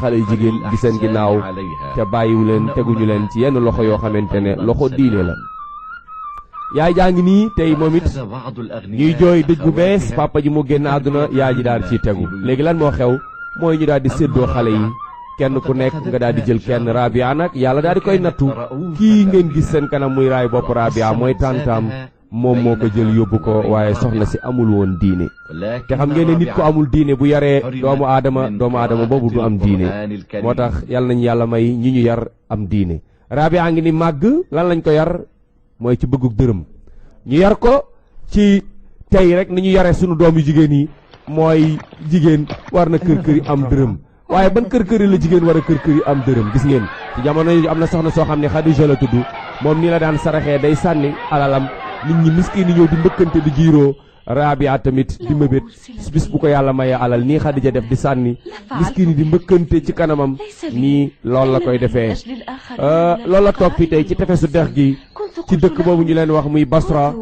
xale yu jigéen gi seen ginnaaw te bàyyiwu leen teguñu leen ci yenn loxo yoo xamante ne loxo diine la. yaay jaa ngi nii tey moom it ñuy jooy dëj bu bees papa ji mu génn àdduna yaay ji daal ciy tegu léegi lan moo xew mooy ñu daal di séddoo xale yi kenn ku nekk nga daal di jël kenn Rabia nag yàlla daal di koy nattu kii ngeen gis seen kanam muy raay bopp Rabia mooy tàntaam moom moo ko jël yóbbu ko waaye soxna si amul woon diine te xam ngeen ne nit ko amul diine bu yaree doomu aadama boobu du am diine moo tax yàlla nañu yàlla may ñi ñu yar am diine. Rabia ngi ni màgg lan lañ ko yar mooy ci bëggug dërëm ñu yar ko ci tey rek ni ñu yare sunu doom yu jigéen yi mooy jigéen war na kër yi am dërëm waaye ban kër yi la jigéen war a kër yi am dërëm gis ngeen ci jamono yi am na soxna soo xam ne Xadija la tudd moom nii la daan saraxee day sànni alalam nit ñi miskin yi ñëw di mbëkkante di jiiroo Rabia tamit di mëbét bis bu ko yàlla mayee alal nii Xadija def di sànni miskin yi di mbëkkante ci kanamam nii loolu la koy defee loolu la toog fi tey ci tefesu dex gi ci dëkk boobu ñu leen wax muy Basra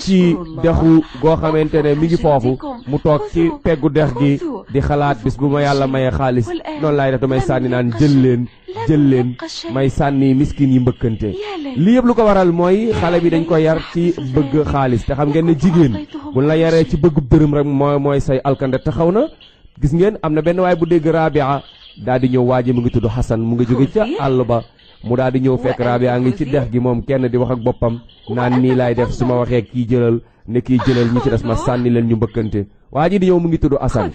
ci dexu goo xamante ne mi ngi foofu mu toog ci peggu dex gi di xalaat bis bu ma yàlla mayee xaalis noonu laay def damay sànni naan jël leen may sànni miskin yi mbëkkante lii yëpp lu ko waral mooy xale bi dañ ko yar ci bëgg xaalis te xam ngeen ne jigéen buñ la yaree ci bëgg dërëm rek mooy say alkande taxaw na gis ngeen am na benn waay bu dégg Rabia daal di ñëw waaji mu ngi tudd Xasan mu ngi jóge ca àll ba mu daal di ñëw fekk Rabia ngi ci dex gi moom kenn di wax ak boppam naan nii laay def su ma waxee kii jëlal ne kii jëlal ñi ci des ma sànni leen ñu mbëkkante waa ji di ñëw mu ngi tudd Asan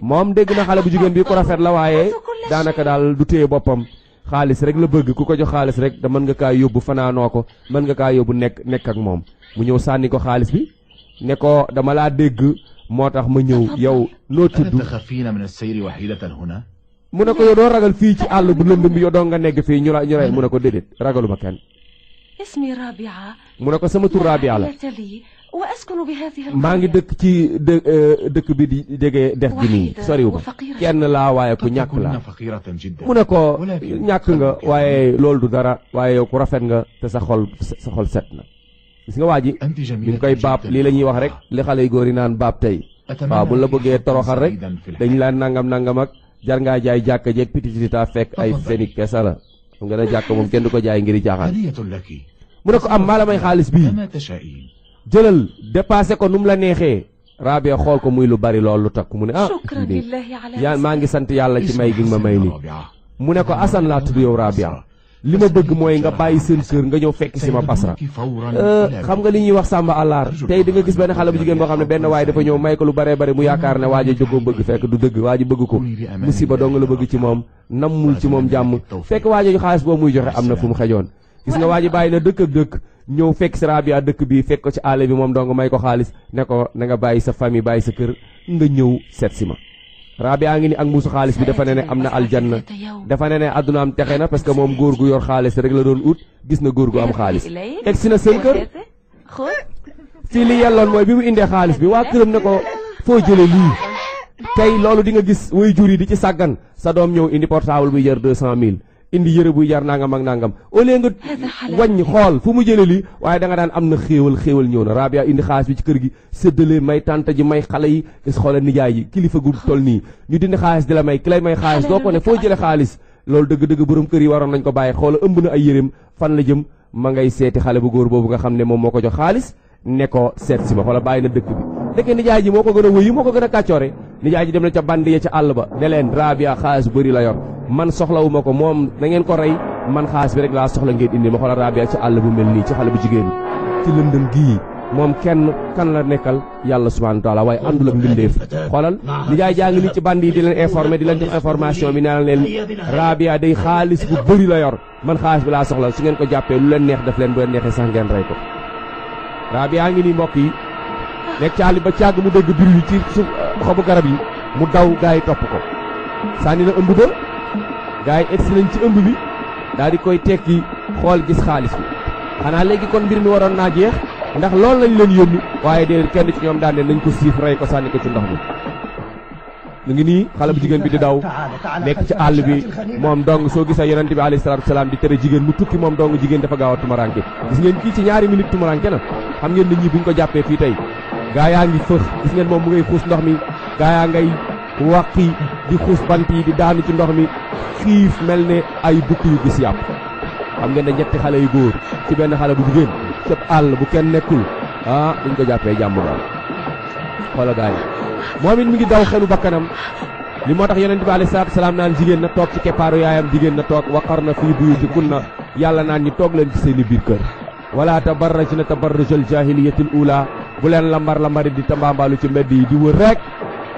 moom dégg na xale bu jigéen bi ko rafet la waaye daanaka daal du téye boppam xaalis rek la bëgg ku ko jox xaalis rek da mën nga kaa yóbbu fanaanoo ko mën nga kaa yóbbu nekk ak moom mu ñëw sànni ko xaalis bi ne ko dama laa dégg moo tax ma ñëw yow noo tudd mu ne ko yow doo ragal fii ci àll bu lëndëm bi yow doo nga nekk fii ñu rey mu ne ko déedéet ragaluma kenn mu ne ko sama tur Rabia la maa ngi dëkk ci dëkk bi di jege dex gi nii soriw ma kenn laa waaye ku ñàkk laa mu ne ko ñàkk nga waaye loolu du dara waaye yow ku rafet nga te sa xol set na gis nga waa ji bi mu koy baab lii la ñuy wax rek li xale yu góor yi naan baab tey waaw bu la bëggee toroxal rek dañ la nangam ak jar ngaa jaay jàkka jeeg pititita fekk ay feni kesa la xam nga ne jàkka moom kenn du ko jaay ngir jaaxaan mu ne ko am maa la may xaalis bii jëlal dépassé ko nu mu la neexee Rabia xool ko muy lu bari loolu lu takk mu ne yaa maa ngi sant yàlla ci may gi ma may li mu ne ko Asan laa tudd yow Rabia li ma bëgg mooy nga bàyyi seen kër nga ñëw fekk si ma Basra xam nga li ñuy wax sàmba àllaar tey di nga gis benn xale bu jigéen boo xam ne benn waaye dafa ñëw may ko lu baree bari mu yaakaar ne waa ji jógoo bëgg fekk du dëgg waa ji bëgg ko musiba dong la bëgg ci moom nammul ci moom jàmm fekk waa ji xaalis boobu muy joxe am na fu mu xejoon gis nga waa ji bàyyi na dëkk ak dëkk ñëw fekk si Rabia dëkk bi fekk ko ci àll bi moom dong may ko xaalis ne ko na nga bàyyi sa famille bàyyi sa kër nga ñëw seet si ma Rabia ngi ni ak mbuusu xaalis bi dafa ne am na aljanna dafa ne àdduna am texe na parce que moom góor gu yor xaalis rek la doon ut gis na góor gu am xaalis egg si na seen kër fii li yelloon mooy bi mu indee xaalis bi waa këram ne ko foo jële lii tey loolu di nga gis way jur yi di ci sàggan sa doom ñëw indi portable buy jar 200 000 indi yëre buy jar nangam ak nangam au lieu nga wàññi xool fu mu jële lii waaye da nga daan am na xéewal ñëw na Rabia indi xaalis bi ci kër gi séddale may tànta ji may xale yi gis xoolal nijaay yi kilifa gu toll nii ñu dindi xaalis di la may ki lay may xaalis doo ko ne foo jële xaalis loolu dëgg-dëgg borom kër yi waroon nañ ko bàyyi xoola ëmb na ay yëreem fan la jëm ma ngay seeti xale bu góor boobu nga xam ne moom moo ko jox xaalis ne ko seet si ma xoola bàyyi na dëkk bi ndeke nijaay ji moo ko gën a wëyu moo ko gën a kàccoore nijaay ji dem na ca band ya ca àll ba ne leen Rabia xaalis bëri la yor man soxlawuma ko moom da ngeen ko rey man xaalis bi rek laa soxla ngeen indi ma xoolal Rabia ci àll bu mel nii ci xale bu jigéen ci lëndëm gii moom kenn kan la nekkal yàlla subhanahu wa taala waaye àndul ak mbindeef xoolal nijaay jaa ngi nii ci band yi di leen informer di leen jox information bi naan leen Rabia day xaalis bu bëri la yor man xaalis bi laa soxla su ngeen ko jàppee lu leen neex def leen bu leen neexee sax ngeen rey ko Rabia ngi nii mbokk yi nekk caali ba càgg mu dégg bir yi ci suuf xobu garab yi mu daw gaa yi topp ko sànni na ëmb ba gaa yi egsi nañ ci ëmb bi daal di koy tekki xool gis xaalis bi xanaa léegi kon mbir mi waroon naa jeex ndax loolu lañ leen yónni waaye déedéet kenn ci ñoom daan ne nañ ko siif rey ko sànni ko ci ndox mi mu ngi nii xale bu jigéen bi di daw nekk ci àll bi moom dong soo gisee yonent bi alayhi salaatu wasalaam di tere jigéen mu tukki moom dong jigéen dafa gaaw a tumaranke gis ngeen kii ci ñaari minute tumaranke na xam ngeen ne ñii buñ ko jàppee fii tey gaa yaa ngi fëx gis ngeen moom mu ngay xuus ndox mi gaa yaa ngay wàqi di xuus bant yi di daanu ci ndox mi xiif mel ne ay bukk yu gis yàpp. xam ngeen ne ñetti xale yu góor ci benn xale bu jigéen cëb àll bu kenn nekkul duñ ko jàppee jàmm daal xoola gaa yi moom it mi ngi daw xelu bakkanam li moo tax yonent bi alayhi salaatu salaam naan jigéen na toog ci keppaaru yaayam jigéen na toog waqarna fii buyutikunna yàlla naan ñi toog leen ci seeni biir kër wala tabarrajna tabarrujal jaahiliyatil ula bu leen lambar di tambaambaalu ci mbedd yi di wër rek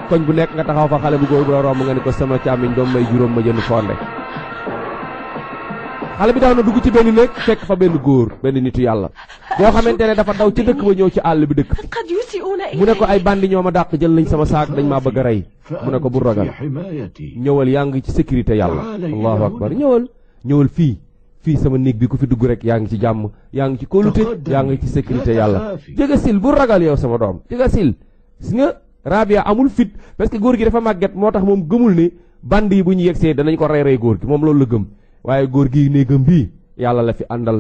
koñ bu nekk nga taxaw fa xale bu góor bu la romb nga ni ko sama càmmiñ doom may juróom ma jënd fonde xale bi daw na dugg ci benn néeg fekk fa benn góor benn nitu yàlla boo xamante ne dafa daw ci dëkk ba ñëw ci àll bi dëkk mu ne ko ay bandi ñoo ma dàq jël nañ sama saak dañ maa bëgg a rey mu ne ko bu ragal ñëwal yaa ngi ci sécurité yàlla allahu akbar ñëwal fii sama néeg bi ku fi dugg rek yaa ngi ci jàmm yaa ngi ci kóolute yaa ngi ci sécurité yàlla jega sil bu ragal yow sama doom jega sil gis nga Rabia amul fit parce que góor gi dafa màgget moo tax moom gëmul ni bandi yi bu ñu yegsee danañ ko rey góor gi moom loolu la gëm waaye góor gi néegam bii yàlla la fi àndal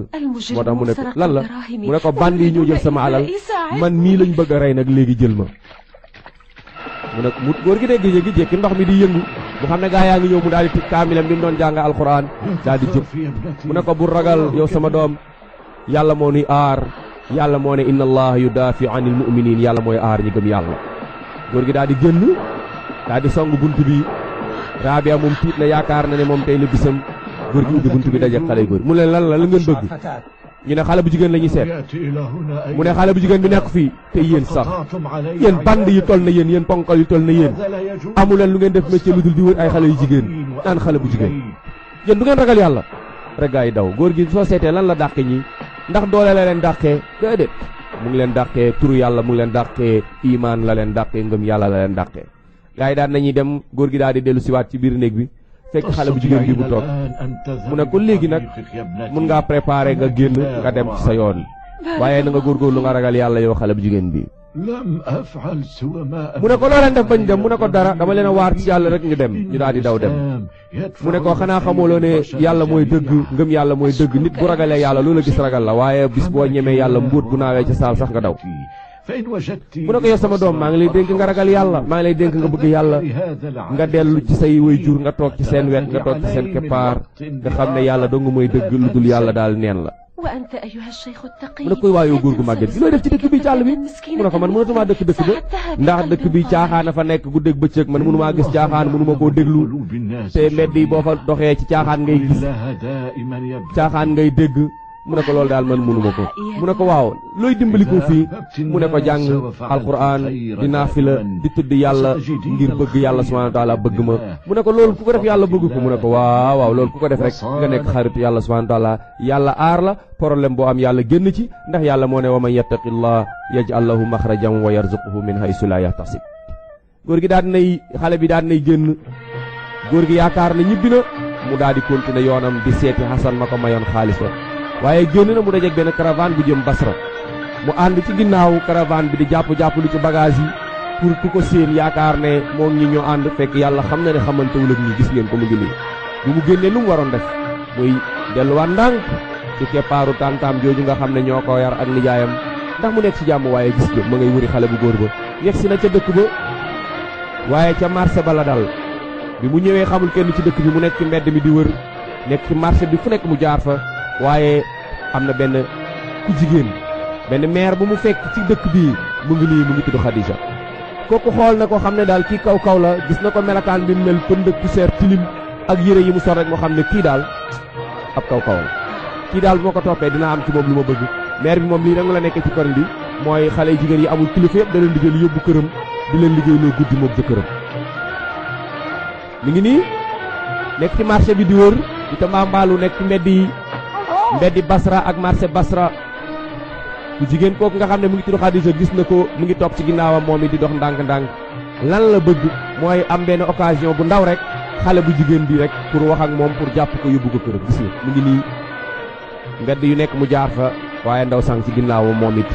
moo tax mu ne ko lan la mu ne ko bandi yi ñoo jël sama alal man mii lañ bëgg a rey nag léegi jël ma mu ne mu góor gi dégg jékki jékki ndox mi di yëngu mu xam ne gaa yaa ngi ñëw mu daal di tij kaamilam bi mu doon jàng alxuraan daal di jóg mu ne ko bu ragal yow sama doom yàlla moo nuy aar yàlla moo ne inna allaha yudaafi anil mu'minin yàlla mooy aar ñi gëm yàlla góor gi daal di génn daal di song bunt bi Rabia moom tiit na yaakaar na ne moom tey la bisam góor gi ubbi bunt bi daje xale góor mu ne lan la ngeen bëgg ñu ne xale bu jigéen la ñuy seet mu ne xale bu jigéen bi nekk fii te yéen sax yéen band yi toll na yéen ponkal yu toll na yéen amu leen lu ngeen def métier lu dul di wër ay xale yu jigéen naan xale bu jigéen yéen du ngeen ragal yàlla rek gaa yi daw góor gi soo seetee lan la dàqe ñi ndax doole la leen dàqee déedéet mu ngi leen dàqee turu yàlla mu ngi leen dàqee imaan la leen dàqee ngëm yàlla la leen dàqee gaa yi daan nañuy dem góor gi daal di dellu siwaat ci biir néeg bi fekk xale bu jigéen bi bu toog mu ne ko léegi nag mun ngaa préparer nga génn nga dem ci sa yoon waaye na nga góorgóorlu nga ragal yàlla yow xale bu jigéen bi mu ne ko loo leen def bañ dem mu ne ko dara dama leen a waar ci yàlla rek ñu dem ñu daal di daw dem mu ne ko xanaa xamuloo ne yàlla mooy dëgg ngëm yàlla mooy dëgg nit bu ragalee yàlla loola gis ragal la waaye bis boo ñemee yàlla mbuut bu naawee ca saal sax nga daw mu ne ko yow sama doom maa ngi lay dénk nga ragal yàlla maa ngi lay dénk nga bëgg yàlla nga dellu ci say waajur nga toog ci seen wet nga toog ci seen keppaar nga xam ne yàlla dong mooy dëgg lu dul yàlla daal neen la mu ne koy waayoo góor gu màgget gi looy def ci dëkk bi ci àll bi mu ne ko man mënatumaa dëkk ba ndax dëkk bi caaxaan a fa nekk guddeeg bëccëg man mënumaa gis caaxaan mënuma koo déglu te mbedd yi boo fa doxee ci caaxaan ngay gis caaxaan ngay dégg mu ne ko loolu daal man mënuma ko mu ne ko waaw looy dimbali ko fii mu ne ko jàng alquran di naafila di tudd yàlla ngir bëgg yàlla subhanahu wa taala bëgg ma mu ne ko loolu ku ko def yàlla bëgg ko mu ne ko waaw loolu ku ko def rek nga nekk xaritu yàlla subhanahu wa taala yàlla aar la problème boo am yàlla génn ci ndax yàlla moo ne wa man yattaqillah yaj'al lahu maxrajan wa yarzuquhu min haysu la yahtasib góor gi daal nay xale bi daal nay génn góor gi yaakaar na ñibbi na mu daal di continuer yoonam di seeti Xasan ma ko mayoon xaalis ba waaye génn na mu dajeeg benn caravane bu jëm Basra mu ànd ci ginnaaw caravane bi di jàpp lu ci bagage yi pour ku ko séen yaakaar ne moom ñi ñoo ànd fekk yàlla xam na ne xamantewul ak ñi gis ngeen ko mu ngi nii bu mu génnee lu mu waroon def muy delluwaat ndànk ci keppaaru tàntaam jooju nga xam ne ñoo ko yar ak nijaayam ndax mu nekk ci jàmm waaye gis nga ma ngay wëri xale bu góor ba yegg si na ca dëkk ba waaye ca marché ba la dal bi mu ñëwee xamul kenn ci dëkk bi mu nekk ci mbedd mi di wër nekk ci marché bi fu nekk mu jaar fa waaye am na benn ku jigéen benn maire bu mu fekk ci dëkk bii mu ngi nii mu ngi tudd Khadija kooku xool na ko xam ne daal kii kaw la gis na ko melakaan bi mel pënd poussière tilim ak yére yi mu sol rek moo xam ne kii daal ab kaw la kii daal bu ma ko toppee dina am ci moom lu ma bëgg maire bi moom lii rek la nekkee ci koñ bi mooy xale yu jigéen yi amul kilifa yëpp da leen di jël yóbbu këram di leen liggéey loo guddi moom jëkkëram mi ngi nii nekk ci marché bi di wër di tambaambaalu nekk ci mbeddi Basra ak marché Basra ku jigéen kooku nga xam ne mu ngi tudd Khadija gis na ko mu ngi topp ci ginnaawam moom it di dox ndànk-ndànk lan la bëgg mooy am benn occasion bu ndaw rek xale bu jigéen bi rek pour wax ak moom pour jàpp ko yóbbu ko kër gis nga mu ngi nii mbedd yu nekk mu jaar fa waaye ndaw sang ci ginnaawam moom it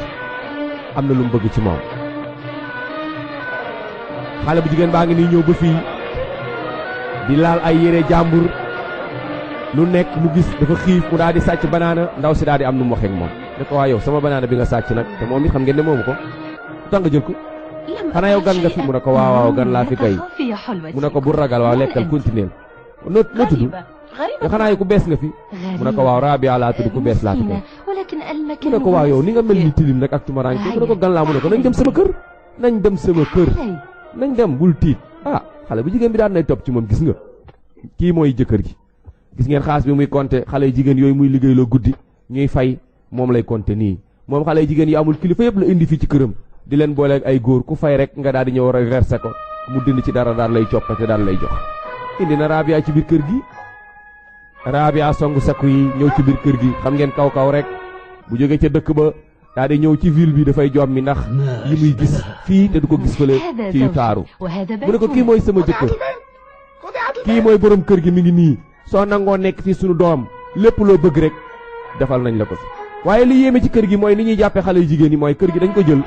am na lu mu bëgg ci moom xale bu jigéen baa ngi nii ñëw ba fii di laal ay yére jàmbur lu nekk mu gis dafa xiif mu daal di sàcc banaana ndaw si daal di am nu mu waxee ak moom ne ko waa yow sama banaana bi nga sàcc nag te moom it xam ngeen ne moomu ko tax nga jël ko xanaa yow gan nga fi mu ne ko waaw gan laa fi kay mu ne ko bu ragal waaw lekkal continuer noo tudd nga xanaa ku bees nga fi mu ne ko waaw Rabia laa tudd ku bees laa tudd mu ne ko waaw yow ni nga mel ni tilim nag ak tumaranke mu ne ko gan laa mu ne ko nañ dem sama kër nañ dem bul tiit xale bu jigéen bi daan nay topp ci moom gis nga kii mooy jëkkër gi gis ngeen xaas bi muy compter xale yu jigéen yooyu muy liggéeyloo guddi ñuy fay moom lay compter nii moom xale yu jigéen yi amul kilifa yëpp la indi fii ci këram di leen booleeg ay góor ku fay rek nga daal di ñëw reversé ko mu dindi ci dara daal lay coppate daal lay jox indi na Rabia ci biir kër gi Rabia songu sakku yi ñëw ci biir kër gi xam ngeen kaw rek bu jógee ca dëkk ba daal di ñëw ci ville bi dafay jommi ndax yi muy gis fii te du ko gis fële ci yu taaru mu ne ko kii mooy sama jëkkër kii mooy borom kër gi mi ngi nii soo nangoo nekk fii sunu doom lépp loo bëgg rek defal nañ la ko fi waaye li yéeme ci kër gi mooy ni ñuy jàppee xale yu jigéen yi mooy kër gi dañ ko jël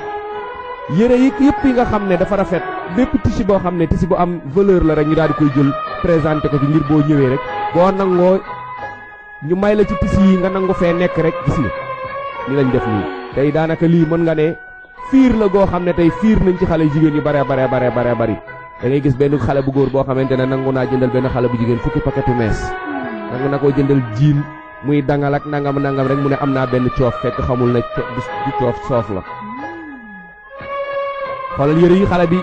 yére yi yëpp yi nga xam ne dafa rafet bépp tissu boo xam ne tissu bu am valeur la rek ñu daal di koy jël présenté ko fi ngir boo ñëwee rek boo nangoo ñu may la ci tissu yi nga nangu fee nekk rek gis nga ni lañ def nii tey daanaka lii mën nga ne fiir la goo xam ne tey fiir nañ ci xale jigéen yu bare bari da ngay gis benn xale bu góor boo xamante ne nangu naa jëndal benn xale bu jigéen fukki paquetu mees nangu na koo jëndal jiin muy dangal ak nangam rek mu ne am naa benn coof fekk xamul ne du coof soof la xoolal yëre yi xale bi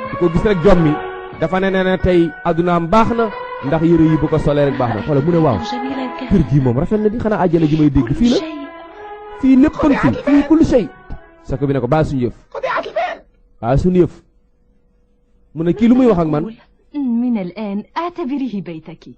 di ko gis rek jommi dafa ne tey addunaam baax na ndax yëre yi bu ko solee rek baax na xoolal mu ne waaw kër gi moom rafet na di xanaa àjjana ji may dégg fii la fii léppal fii kullu shay sako bi ne ko baal suñu yëf mu ne kii lu muy wax ak man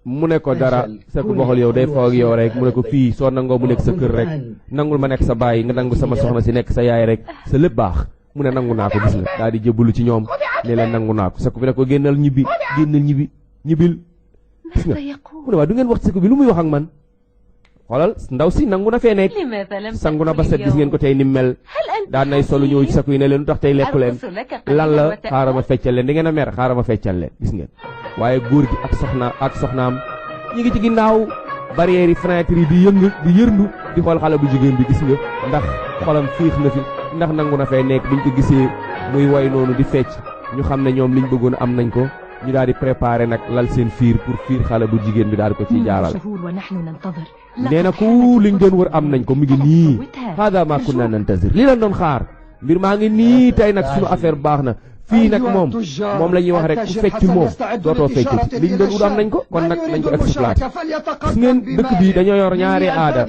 mu ne ko dara sako boxal yow day foog yow rek mu ne ko fii soo nangoo mu nekk sa kër rek nangul ma nekk sa baay nga nangu sama soxna si nekk sa yaay rek sa lépp baax mu ne nangu naa ko gis nga daal di jébbalu ci ñoom ne leen nangu naa ko sako bi ne ko génnal ñibbil gis nga mu ne waa du ngeen wax sako bi lu muy wax ak man xoolal ndaw si nangu na fee nekk sangu na ba set gis ngeen ko tey ni mel daan nay solu ñëw ci sako yi ne leen lu tax tey lekku leen lan la xaaral ma feccal leen di ngeen a mer xaaral ma feccal leen gis ngeen waaye góor gi ak soxnaam ñi ngi ci ginnaaw barrière yi fenêtre yi di yërndu di xool xale bu jigéen bi gis nga ndax xolam fiix na fi ndax nangu na fee nekk biñ ko gisee muy way noonu di fecc ñu xam ne ñoom liñ bëggoon am nañ ko ñu daal di préparer nag lal seen fiir pour fiir xale bu jigéen bi daal di ko ciy jaaral nee na ku liñ doon wër am nañ ko mu ngi nii hada ma kunna nantazir li lañ doon xaar mbir maa ngi nii tey nag suñu affaire baax na fii nag moom la ñuy wax rek ku feccul moom dootoo feccati liñ doon wut am nañ ko kon nag nañ ko exploité gis ngeen dëkk bi dañoo yor ñaari aada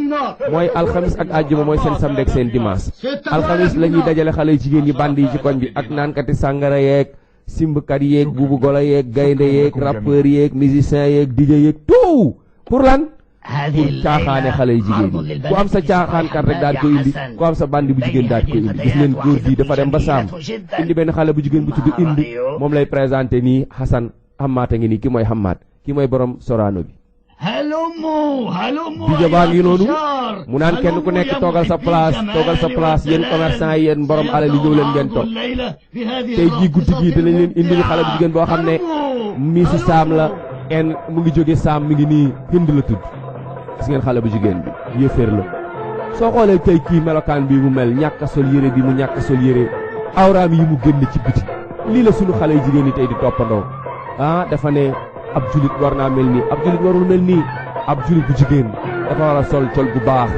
mooy alxamis ak àjjuma mooy seen samedi ak seen dimanche alxamis la ñuy dajale xale jigéen yi band yi ci koñ bi ak naankati sàngara yeeg simbkat yeeg buubu golo yeeg gaynde yeeg rappeur yeeg musicien yeeg DJ yeeg tout pour lan pour caaxaane xale yu jigéen yi ku am sa caaxaankat rek daal di ko indi ku am sa bandi bu jigéen daal di ko indi gis ngeen góor gi dafa dem ba saam indi benn xale bu jigéen bu tudd indi moom lay présenté nii Hassan Hammaata ngi nii ki mooy Hammaat ki mooy borom Sorano bi DJ baa ngi noonu mu naan kenn ku nekk toogal sa place yéen commerçant yi yéen borom alal yi ñëw leen ngeen toog tey jii guddi gii dinañ leen indil xale bu jigéen boo xam ne miisi saam la en mu ngi jóge saam mi ngi nii Hind la tudd gis ngeen xale bu jigéen bi yëfër la soo xoolee tey kii melokaan bi mu mel ñàkk a sol yére bi mu ñàkk a sol yére awraam yi mu génn ci biti lii la sunu xale yu jigéen yi tey di toppandoo dafa ne ab julit war naa mel nii ab julit warul mel nii ab julit bu jigéen dafa war a sol col bu baax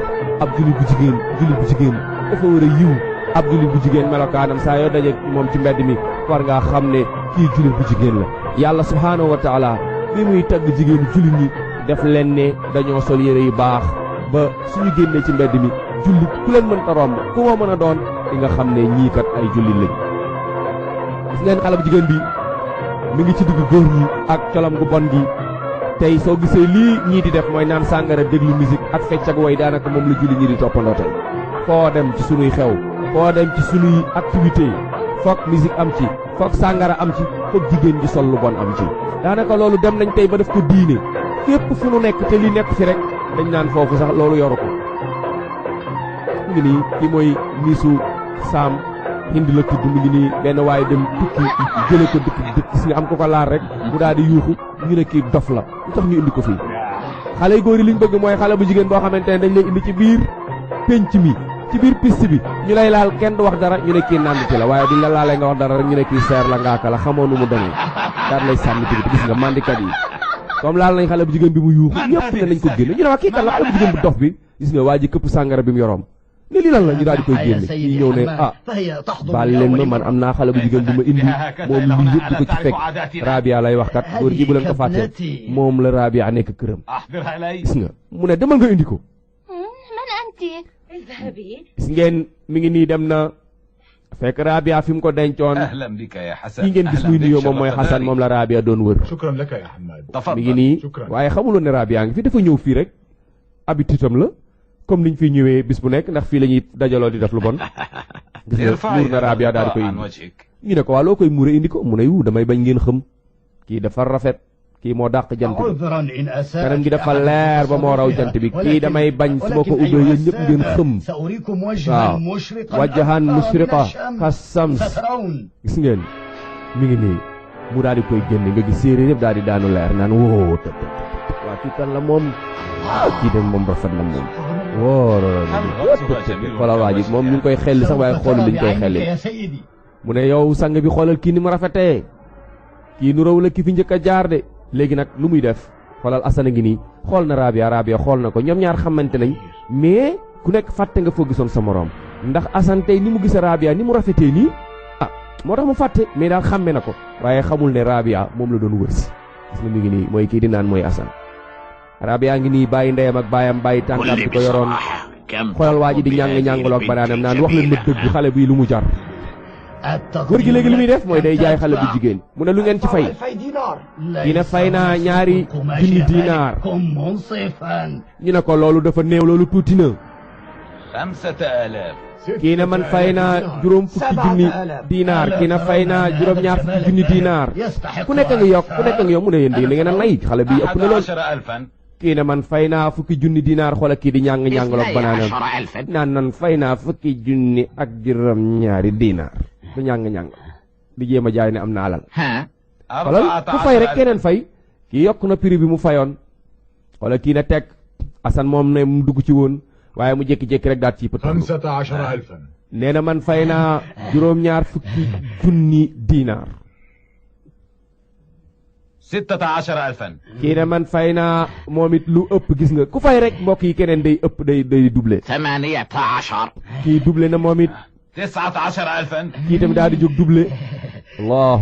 ab julit bu jigéen dafa war a yiw ab julit bu jigéen melokaanam saa yoo daje moom ci mbedd mi war ngaa xam ne kii julit bu jigéen la yàlla subhaanahu wa taala bi muy tagg jigéenu julit ñi def leen ne dañoo sol yére yu baax ba suñu génnee ci mbedd mi jullit ku leen mën ta romb ku moo mën a doon di nga xam ne ñii kat ay jullit lañ gis ngeen xale bu jigéen bi mi ngi ci diggu góor ñi ak colam gu bon gi tey soo gisee lii ñii di def mooy naan sàngara déglu musique ak fecc ak way daanaka moom la jullit ñi di toppandoo tey foo dem ci sunuy xew foo dem ci sunuy activité foog musique am ci foog sàngara am ci foog jigéen ji sol lu bon am ci daanaka loolu dem nañ tey ba def ko diine fépp fu nu nekk te li nekk fi rek dañ naan foofu sax loolu yoru ko mu ngi nii ki mooy miisu saam Hind la tudd mu ngi nii benn waaye dem tukki jële ko dëkk gis nga am ko ko laal rek mu daal di yuuxu ñu ne kii dof la lu tax ñu indi ko fii xale yu góor yi liñ bëgg mooy xale bu jigéen boo xamante ne dañ lay indi ci biir penc mi ci biir piste bi ñu lay laal kenn du wax dara ñu ne kii nanditi la waaye duñ la laalee nga wax dara rek ñu ne kii seer la ngaaka la xamoo nu mu demee daal lay sànni ci biti gis nga mandikat yi comme laal nañ xale bu jigéen bi mu yuuxu ñëpp ne nañ ko génne ñu ne waa kii kan la xale bu jigéen bu dof bi gis nga waa ji këpp sàngara bi mu yoroom ne lii lan la ñu daal di koy génne ñi ñëw ne baal leen ma man am naa xale bu jigéen bu ma indi moom lii yëpp di ko ci fekk Rabia lay wax kat góor gi bu leen ko fàtte moom la Rabia nekk këram gis nga mu ne demal nga indi ko gis ngeen mi ngi nii dem na fekk Rabia fi mu ko dencoon kii ngeen gis muy nuyoo moom mooy Xasan moom la Rabia doon wër mi ngi nii waaye xamuloon ne Rabia ngi fi dafa ñëw fii rek habitude am la comme niñ fi ñëwee bis bu nekk ndax fii la ñuy dajaloo di def lu bon gis nga muur na Rabia daal di koy indi ñu ne ko waa loo koy muure indi ko mu ne yu damay bañ ngeen xam kii dafa rafet kii moo dàq jant bi kanam gi dafa leer ba moo raw jant bi kii damay bañ su ma ko ubbee yéen ñëpp ngeen xëm waaw wajjahan mushriqa kasams gis ngeen mi ngi nii mu daal di koy génne nga gis séeréer yëpp daal di daanu leer naan woo të waa kii kan la moom kii de moom rafet na moom wóor xoolal waa ji moom ñu ngi koy xelli sax waaye xoolu liñ koy xelli mu ne yow sang bi xoolal kii ni mu rafetee kii nu raw la ki fi njëkk a jaar de léegi nag lu muy def xoolal Asana ngi nii xool na Rabia xool na ko ñoom ñaar xamante nañ mais ku nekk fàtte nga foo gisoon sa moroom ndax Assane tey ni mu gis Rabia ni mu rafetee nii moo tax mu fàtte mais daal xàmme na ko waaye xamul ne Rabia moom la doon wërsi gis nga mi ngi nii mooy kii di naan mooy Assane Rabia ngi nii bàyyi ndeyam ak baayam bàyyi tànkaam bi ko yoroon xoolal waa ji di ñàng-ñàngaloog banaanam naan wax leen ma dëgg xale bii lu mu jar góor gi léegi lu muy def mooy day jaay xale bu jigéen mu ne lu ngeen ci fay kii ne fay naa ñaari junni dinaar ñu ne ko loolu dafa néew loolu tuuti na kii ne man fay naa juróom fukki junni dinaar kii ne fay naa juróom ñaar fukki junni dinaar ku nekk nga yokk mu ne yéen di ngeen a nay xale bi ëpp na lool kii ne man fay naa fukki junni dinaar xoola kii di ñàng-ñàngaloog banaanam naan nan fay naa fukki junni ak juróom ñaari dinaar du ñàng-ñàng di jéem a jaay ne am na alal xoolal ku fay rek keneen fay kii yokk na prix bi mu fayoon wala kii na teg Assane moom ne mu dugg ci woon waaye mu jékki-jékki rek daat ci pët nee na man fay naa juróom-ñaar fukki junni dinaar 16,000 kii ne man fay naa moom it lu ëpp gis nga ku fay rek mbokk yi keneen day ëpp day doublé 18 kii doublé na moom it 19,000 kii tamit daal di jóg doublé Allah